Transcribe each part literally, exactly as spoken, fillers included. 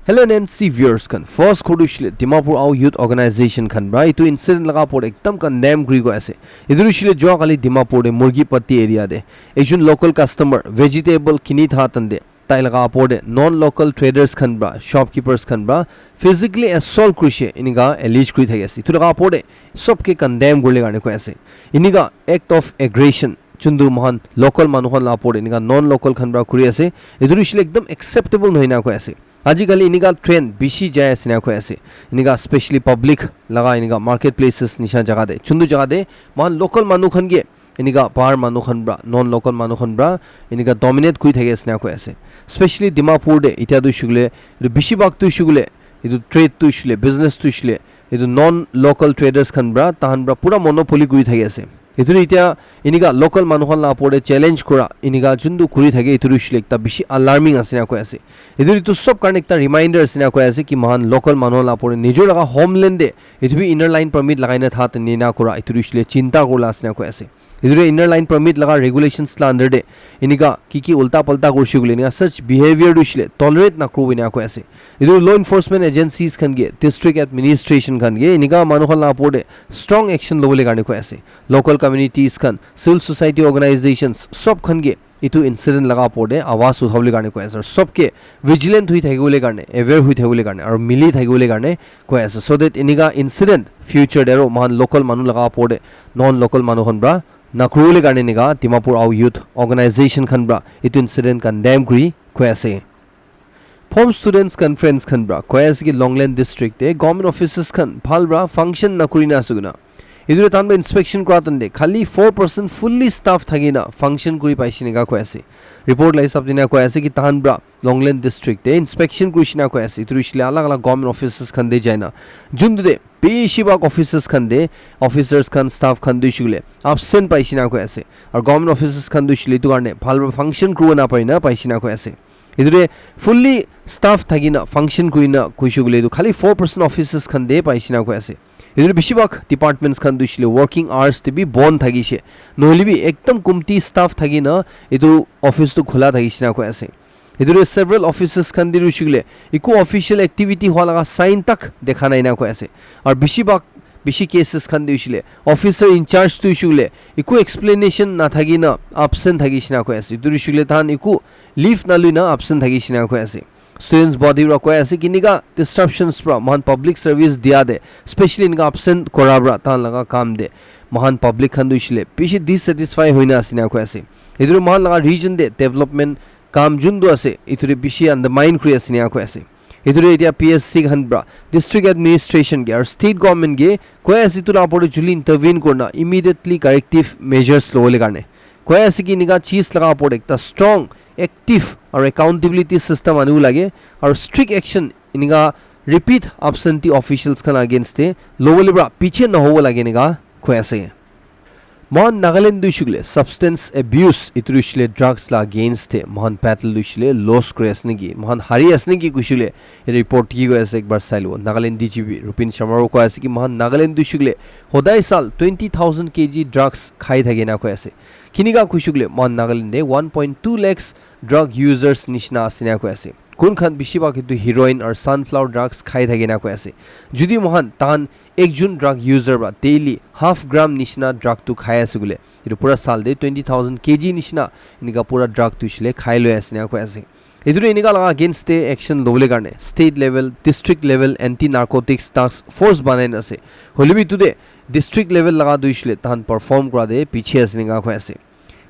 Hello N N C viewers khan, first khuru shile Dimapur Ao Youth Organization khan pra itu incident laga por ekdam condemn kuri koi ase. Itu shile jua kali Dimapur de Murgi Patti area de ekjon local customer vegetable kini tha tande tai laga apor de non local traders khan pra, shopkeepers khan pra physically assault kurishe inika allege kuri thaki ase. Itu laga apor de sob ke condemn kurle karne koi ase. Inika act of aggression chundu mohan local manu khan la apor de inika non local khan pra kuri ase. Itu shile ekdam acceptable nohoi na koi ase. Ajikali inika trend bishi jai ase na koi ase. Inika specially public laga inika market places nisha jaga de, chundu jaga de mohan local manu khan ke inika bahar manu khan pra, non local manu khan pra inika dominate kuri thaki ase na koi ase. Specially Dimapur de itya tu shugule, itu bishi bhag tu shugule, itu trade tu shule, business tu shule, itu non local traders khan pra, tahan pra pura monopoly kuri thaki ase. Itu itya inika local manu khan la apor de challenge kura inika juntu kuri thake itu shule ekta bishi alarming ase na koi ase. Itu itu sob karne ekta reminder ase na koi ase ki mohan local manu la apor de nijor laga homeland de itu bi inner line permit lagai na tha tani na kura itu shule chinta kurla ase na koi ase. Itu inner line permit laga regulations la under de inika ki ki ulta palta kurishe koile inika such behavior tu shile tolerate na kuribo na koi ase. Itu law enforcement agencies khan ke, district administration khan ke inika manu khan la apor de strong action lobole karne koi ase. Local communities khan, civil society organizations sob khan ke itu incident laga apor de awaz uthabole karne koi ase. Sob ke vigilant hui thakibole karne, aware hui thakibole karne, aru mili thakibole karne koi ase, so that inika incident future de aro mohan local manu laga apor de non local manu khan pra nakuribole karne inika Dimapur Ao Youth Organization khan pra itu incident condemn kuri koi ase. Phom Students Conference khan pra koi ase ki Longleng district de government offices khan bhal pra function nakuri na ase koina. Itu tahan pra inspection kura tande khali four percent fully staff thaki na function kuri paise inika koi ase. Report la hisab de na koi ase ki tahan pra Longleng district de inspection kurishe na koi ase. Itu shile alag alag government offices khan de jai na juntu de bishi bhag offices khan de officers khan, staff khan tu shugule absent paise na koi ase. Aru government offices khan tu shile itu karne bhal pra function kuribo na pari na paise na koi ase. Itu de fully staff thaki na function kuri na kuishe koile itu khali four percent offices khan de paise na koi ase. Itu de bishi bhag departments khan tu shile working hours de bi bon thakishe. Nohole bi ekdam kumti staff thaki na itu office tu khula thakishe na koi ase. Itu de several offices khan de tu shugule eku official activity hua laga sign tak dekha nai na koi ase. Aru bishi bhag bishi cases khan de shugule officer in charge tu shugule eku explanation na thaki na absent thakishe na koi ase. Itu shugule tahan eku leave na lui na absent thakishe na koi ase. Students body pra koi ase ki inika disruptions pra mohan public service dia de, specially inika absent kura pra tahan laga kam de mohan public khan tu shile bishi dissatisfy hoi na ase na koi ase. Itu mohan laga region de development kam juntu ase itu de bishi undermine kuri ase na koi ase. Itu de itya P S C khan pra, district administration ke aru state government ke koi ase itu la apor de juli intervene kurna immediately corrective measures lobole karne koi ase ki inika cheez laga apor de ekta strong, active aru accountability system anibo lage aru strict action inika repeat absentee officials khan against de lobole pra piche nahobo lage inika koi ase. Mohan Nagaland tu shugule substance abuse itu shile drugs la against de mohan battle tu shile loss kuri ase niki, mohan hari ase niki kuishile report ki koi ase ekbar sai lo. Nagaland D G P Rupin Sharma ro koi ase ki mohan Nagaland tu shugule hodai sal twenty thousand K G drugs khai thake na koi ase. Kinika kuishugule mohan Nagaland de one point two lakhs drug users nishina ase na koi ase. Kun khan bishi bhag itu heroin aru sunflower drugs khai thake na koi ase. Judi mohan tahan ekjon drug user pra daily half gram nishina drug tu khai ase koile, itu pura sal de twenty thousand K G nishina inika pura drug tu shile khai loi ase na koi ase. Itu de inika laga against de action lobole karne state level, district level anti narcotics task force banai na ase. Hoile bi itu de district level laga tu shile tahan perform kura de piche ase inika koi ase.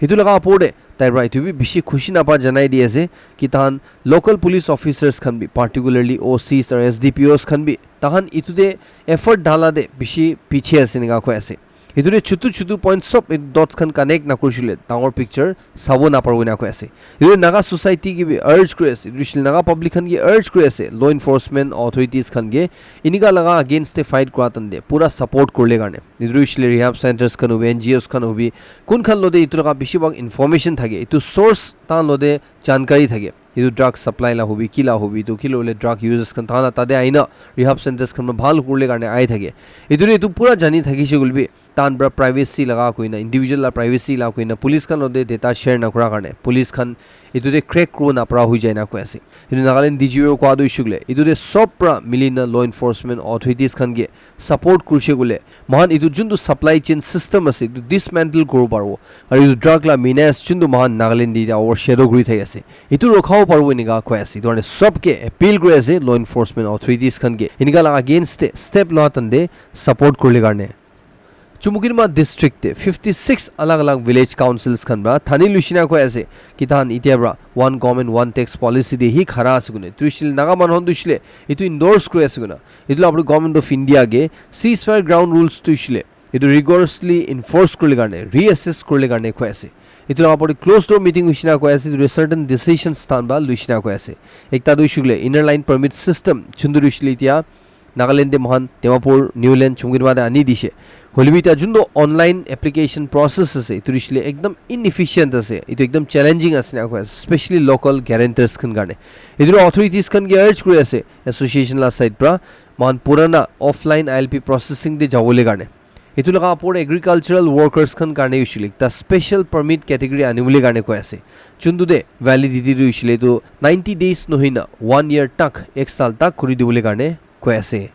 Itu laga apor de tai pra itu bi bishi khushi napa janai di ase ki tahan local police officers khan bi, particularly O Cs aru S D P Os khan bi tahan itu de effort dala de bishi piche ase inika koi ase. Itu de chutu chutu point sob itu dots khan connect na kurishile dangor picture sabo na paribo na koi ase. Itu Naga society ke bi urge kuri ase, especially Naga public khan ke urge kuri ase, law enforcement authorities khan ke inika laga against de fight kura tande pura support kurle karne. Itu hoishile rehab centers khan hobi, N G Os khan hobi, kun khan lode itu laga bishi bhag information thake, itu source tahan lode jankari thake. Itu drug supply la hobi, ki la hobi, itu ki lole drug users khan tahan la tate aina rehab centers khan ma bhal kurle karne ai thake. Itu itu pura jani thakishe koile bi tahan pra privacy laga koina, individual la privacy la koina, police khan lode data share na kura karne, police khan etu te crack kuribo napara hoi jai na koi ase. Etu Nagaland D G P para koa tu hoishe koile, etu te sob para mili na law enforcement authorities khan ke support kurishe koile, moikhan etu juntu supply chain system ase, etu dismantle kuribo paribo. Aru etu drug la menace juntu moikhan Nagaland te overshadow kuri thaki ase, etu rokhabo paribo enika koi ase. Etu karne sob ke appeal kuri ase law enforcement authorities khan ke enika la against te step loa tante support kurile karne. Chumukedima district te fifty six alag alag village councils khan para thani lushina koi ase ki tahan itia para one government one tax policy te hi khara ase kune. Tu hoishe le Naga manu khan tu hoishe le etu endorse kuri ase kune. Etu la apor government of India ke ceasefire ground rules tu hoishe le etu rigorously enforce kurile karne, reassess kurile karne koi ase. Etu la apor closed door meeting hoishina koi ase, etu certain decisions tahan para luishina koi ase. Ekta tu hoishe le inner line permit system, juntu tu hoishe le itia Nagaland te moikhan Dimapur, Niuland, Chumukedima te ani dishe. Hoilebi etia juntu online application process ase, etu hoishe le ekdam inefficient ase, etu ekdam challenging ase na koi ase, especially local guarantors khan karne. Etu authorities khan ke urge kuri ase, association la side para, moikhan purana offline I L P processing te jabole karne. Etu laga apor agricultural workers khan karne hoishe le ekta special permit category anibole karne koi ase. Juntu te validity tu hoishe le etu ninety days nohoi na one year tak, ek saal tak kuri dibole karne koi ase.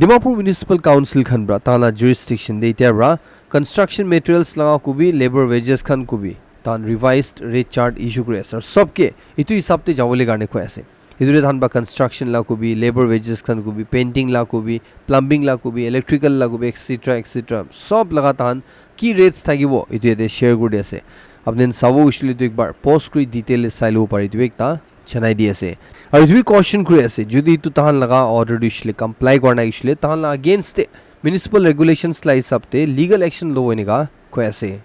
Dimapur Municipal Council khan para tahan la jurisdiction te itia para construction materials laga kobi, labour wages khan kobi, tahan revised rate chart issue kuri ase. Aru sob ke etu hisab te jabole karne koi ase. Etu te tahan para construction la kobi, labour wages khan kobi, painting la kobi, plumbing la kobi, electrical la kobi, et cetera, et cetera. Sob laga tahan ki rates thakibo, etu yate share kuri di ase. Apni khan sabo hoishe le etu ekbar pause kuri detail te sai lobo pare, etu bi ekta janai di ase. Aru etu bi caution kuri ase, jodi etu tahan laga order tu hoishe le comply kora nai hoishe le, tahan la against te municipal regulations la hisab te legal action lobo enika koi ase.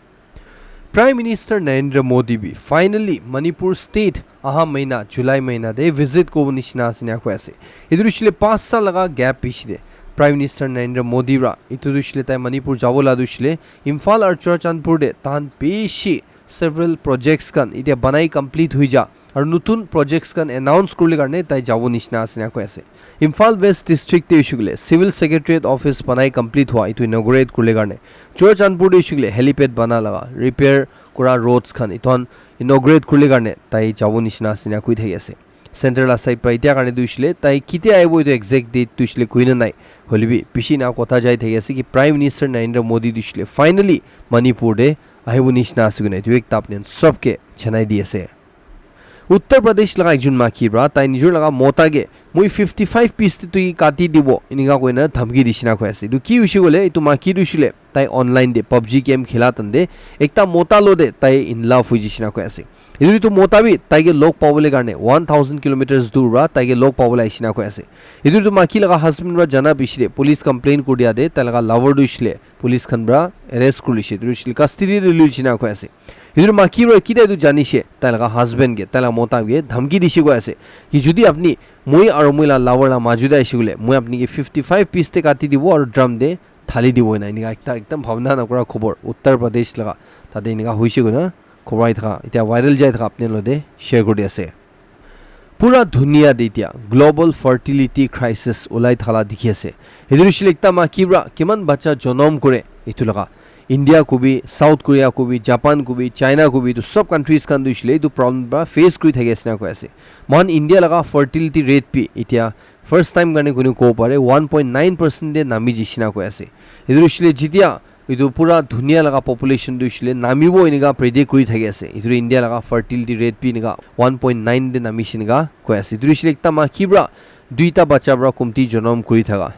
Prime Minister Narendra Modi bi finally Manipur state aha mahina, July mahina te visit kuribo nishina ase ena koi ase. Etu tu hoishe le panch saal laga gap piche te Prime Minister Narendra Modi para etu tu hoishe le tai Manipur jabo la tu hoishe le Imphal aru Churachandpur te tahan bishi several projects khan itia banai complete hoi ja aru notun projects khan announce kurile karne tai jabo nishina ase ena koi ase. Imphal West District te hoishe koile Civil Secretariat Office banai complete hua etu inaugurate kurile karne, Churachandpur te hoishe koile helipad bana laga, repair kura roads khan etu khan inaugurate kurile karne tai jabo nishina ase ena koi thaki ase. Center la side para itia karne tu hoishe le tai ketia ahibo etu exact date tu hoishe le koi na nai. Hoilebi bishi ena kotha jai thaki ase ki Prime Minister Narendra Modi tu hoishe le finally Manipur te ahibo nishina ase koina etu ekta apni khan sob ke janai di ase. Uttar Pradesh laga ekjon maki para tai nijor laga mota ke moi fifty five piece te tui kati dibo enika koina dhamki dishina koi ase. Etu ki hoishe koile etu maki tu hoishe le tai online te PUBG game khela tante ekta mota lo te tai in love hoi jishina koi ase. Etu tu mota bi tai ke log pabole karne one thousand kilometers dur para tai ke log pabole aishina koi ase. Etu tu maki laga husband para jana piche te police complain kuri dia te tai laga lover tu hoishe le police khan para arrest kuri lishe, etu hoishe le custody te lui jina koi ase. Etu maki para ketia etu janishe, tai laga husband ke, tai laga mota ke dhamki dishe koi ase ki jodi apni moi aru moi la lover la majo te aishe koile, moi apni ke fifty five piece te kati dibo aru drum te thali dibo ena, enika ekta ekdam bhabna nakura khobor Uttar Pradesh laga tate enika hoishe koina khobor ahi thaka, etia viral jai thaka apni khan logote share kuri di ase. Pura dunia te etia global fertility crisis ulai thala dikhi ase. Etu hoishe le ekta maki para kiman bacha jonom kure etu laga. India kobi, South Korea kobi, Japan kobi, China kobi, etu sob countries khan tu hoishe le etu problem para face kuri thaki ase na koi ase. Moikhan India laga fertility rate bi etia first time karne kunu kobo pare one point nine percent te nami jishe na koi ase. Etu hoishe le jetia etu pura dunia laga population tu hoishe le namibo enika predict kuri thaki ase. Etu tu India laga fertility rate bi enika one point nine te namishe enika koi ase. Etu tu hoishe le ekta maki para duita bacha para komti jonom kuri thaka.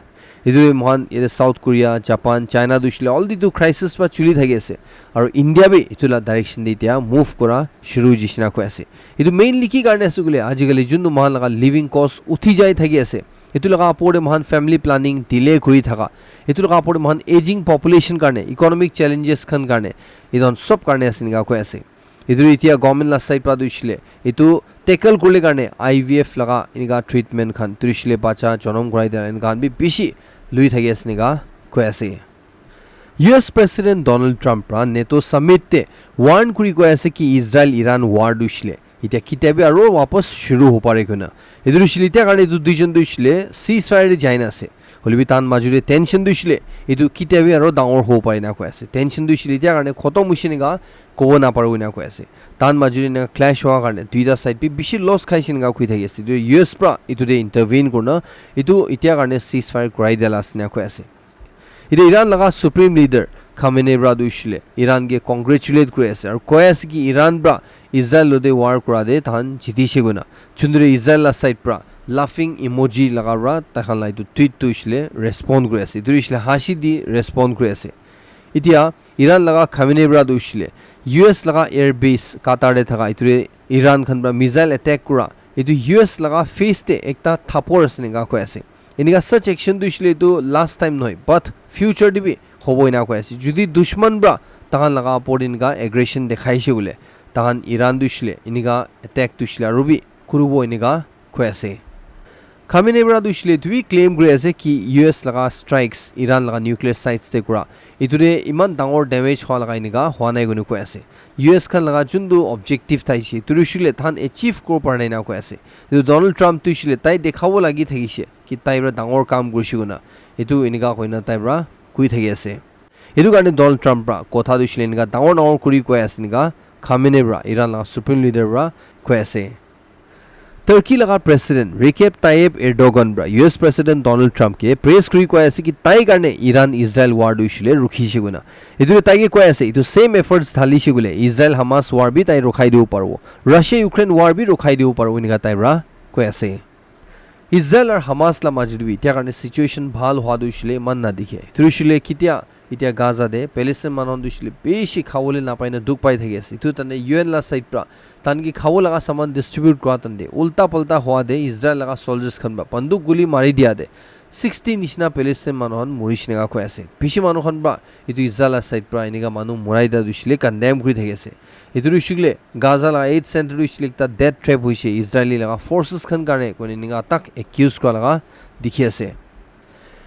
Etu tu moikhan yate South Korea, Japan, China tu hoishe le already tu crisis para chuli thaki ase. Aru India bi etu la direction te etia move kura shuru hoishe na koi ase. Etu mainly ki karne ase koile ajikali juntu moikhan laga living cost uthi jai thaki ase. Etu laga apor te moikhan family planning delay kuri thaka. Etu laga apor te moikhan aging population karne, economic challenges khan karne, etu khan sob karne ase enika koi ase. Etu etia government la side para tu hoishe le etu tackle kurile karne I V F laga enika treatment khan tu hoishe le bacha jonom kurai dia enika khan bi bishi lui thaki ase enika koi ase. U S President Donald Trump para NATO summit te warn kuri koi ase ki Israel Iran war tu hoishe le etia ketia bi aru wapas shuru hobo pare koina. Etu tu hoishe le etia karne etu duijon tu hoishe le ceasefire te jai na ase. Hoilebi tahan majute tension tu hoishile etu kitia bi aro dangor hobo pare ena koi ase. Tension tu hoishile etia karne khotom hoishe enika kobo naparo ena koi ase. Tahan majute ena clash hoa karne duita side bi bishi loss khaishe enika koi thaki ase. Etu U S pra etu te intervene kurina etu etia karne ceasefire kurai dia la ase ena koi ase. Etu Iran laga Supreme Leader Khamenei pra tu hoishile Iran ke congratulate kuri ase aro koi ase ki Iran pra Israel lote war kura te tahan jitishe koina. Chundre Israel la side pra laughing emoji laga pra taikhan la etu tweet tu hoishile respond kuri ase. Etu hoishile hashi di respond kuri ase. Etia Iran laga Khamenei pra tu hoishile U S laga air base Qatar te thaka etu te Iran khan pra missile attack kura etu U S laga face te ekta thapor ase enika koi ase. Enika such action tu hoishile etu last time nohoi, but future te bi hobo ena koi ase. Jodi dushman pra tahan laga opor te enika aggression dekhaishe koile, tahan Iran tu hoishile enika attack tu hoishile aru bi kuribo enika koi ase. Khamenei pra tu hoishile etu bi claim kuri ase ki U S laga strikes Iran laga nuclear sites te kura etu te iman dangor damage hoa laga enika hoa nai koina koi ase. U S khan laga juntu objective thaishe etu tu hoishile tahan achieve kuribo para nai ena koi ase. Etu Donald Trump tu hoishile tai dekhabo lagi thakishe ki tai pra dangor kam kurishe koina etu enika koina tai pra koi thaki ase. Etu karne Donald Trump pra kotha tu hoishile enika dangor dangor kuri koi ase enika Khamenei pra Iran laga Supreme Leader pra koi ase. Turkey laga President Recep Tayyip Erdogan pra U S President Donald Trump ke praise kuri koi ase ki tai karne Iran Israel war tu hoishile rukhishe koina. Etu te tai ke koi ase etu same efforts dhalishe koile Israel Hamas war bi tai rukhai dibo paribo. Russia Ukraine war bi rukhai dibo paribo enika tai pra koi ase. Israel aru Hamas la majot bi etia karne situation bhal hoa tu hoishile iman nadikhe. Etu hoishile kitia etia Gaza te Palestine manu khan tu hoishile bishi khabole napai na dukh pai thaki ase. Etu tane U N la side pra tahan ke khabo laga saman distribute kura tande ulta palta hoa de Israel laga soldiers khan pra banduk guli mari dia de sixty nishina Palestine manu khan murishe enika koi ase. Bishi manu khan pra etu Israel la side pra enika manu murai dia tu hoishile condemn kuri thaki ase. Etu tu hoishile Gaza la aid center tu hoishile ekta death trap hoishe Israeli laga forces khan karne koine enika tak accuse kura laga dikhi ase.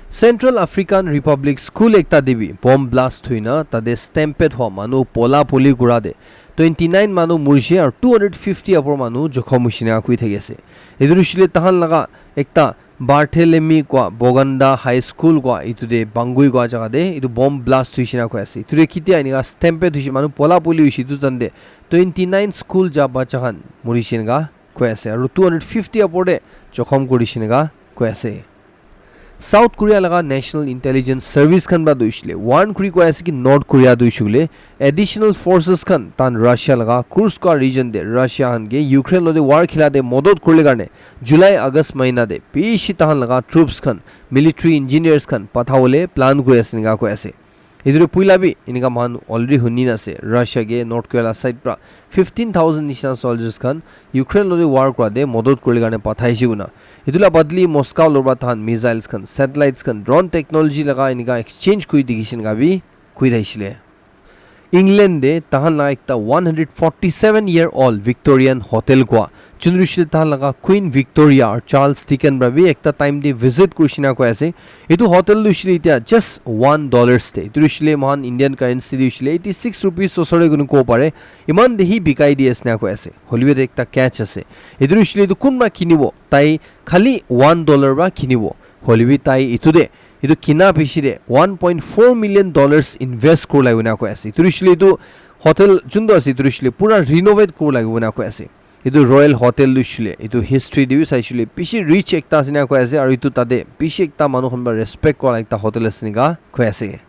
Central African Republic school ekta te bi bomb blast hoina tate stampede hoa manu pola poli kura te twenty nine manu murishe aru two hundred fifty apor manu jokhom hoishe enika koi thaki ase. Etu tu hoishile tahan laga ekta Barthelemy kua Boganda High School kua etu te Bangui kua jaga te etu bomb blast hoishe enika koi ase. Etu te kitia enika stampede hoishe manu pola poli hoishe etu tan te twenty nine school ja bacha khan murishe enika koi ase aru two hundred fifty apor te jokhom kurishe enika koi ase. South Korea laga National Intelligence Service khan pra tu hoishile warn kuri koi ase ki North Korea tu hoishe koile additional forces khan tahan Russia laga Kursk kua region te Russia khan ke Ukraine lote war khila te modot kurile karne July August mahina te bishi tahan laga troops khan military engineers khan pathabole plan kuri ase enika koi ase. Etu tu puila bi enika moikhan already huni na ase Russia ke North Korea la side pra fifteen thousand nishina soldiers khan Ukraine lote war kura te modot kurile karne pathaishe koina. Etu la badli Moscow lor pra tahan missiles khan, satellites khan, drone technology laga enika exchange kuri dikhishe enika bi koi thaishile. England te tahan la ekta one hundred forty seven year old Victorian hotel kua chunrishile tahan laga Queen Victoria aru Charles Second pra bi ekta time te visit kurishe enika koi ase. Etu hotel tu hoishile etia just one dollars te. Etu tu hoishile moikhan Indian currency tu hoishile eighty six rupees osor te koina kobo pare. Iman te hi bikai di ase enika koi ase. Hoilebi ekta catch ase. Etu tu hoishile etu kunba kinibo, tai khali one dollar pra kinibo. Hoilebi tai etu te, etu kina piche te one point four million dollars invest kuribole koina koi ase. Etu tu hoishile etu hotel juntu ase, etu tu hoishile pura renovate kuribole koina koi ase. Etu Royal Hotel tu hoishile, etu history te bi saishile, bishi rich ekta ase enika koi ase, aru etu tate bishi ekta manu khan para respect kura la ekta hotel ase enika koi ase.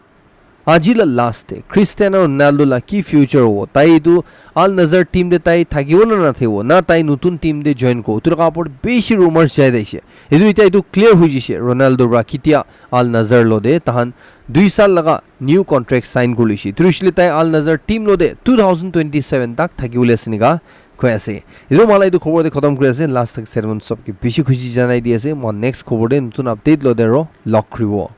Aji la last te Cristiano Ronaldo la ki future hobo? Tai etu Al Nassr team te tai thakibo na nathakibo, na tai notun team te join kuribo, etu laga opor te bishi rumors jai thakishi. Etu etia etu clear hoi jaise, Ronaldo para ketia Al Nassr lo te tahan dui saal laga new contract sign kuri loise. Etu hoishe le tai Al Nassr team lo te two thousand twenty-seven tak thaki bole ase enika koi ase. Etu moi khan la etu khobor te khatam kuri ase. Last tak sermon sob ke bishi khushi janai di ase. Moi khan next khobor te notun update lo te aro log kuribo.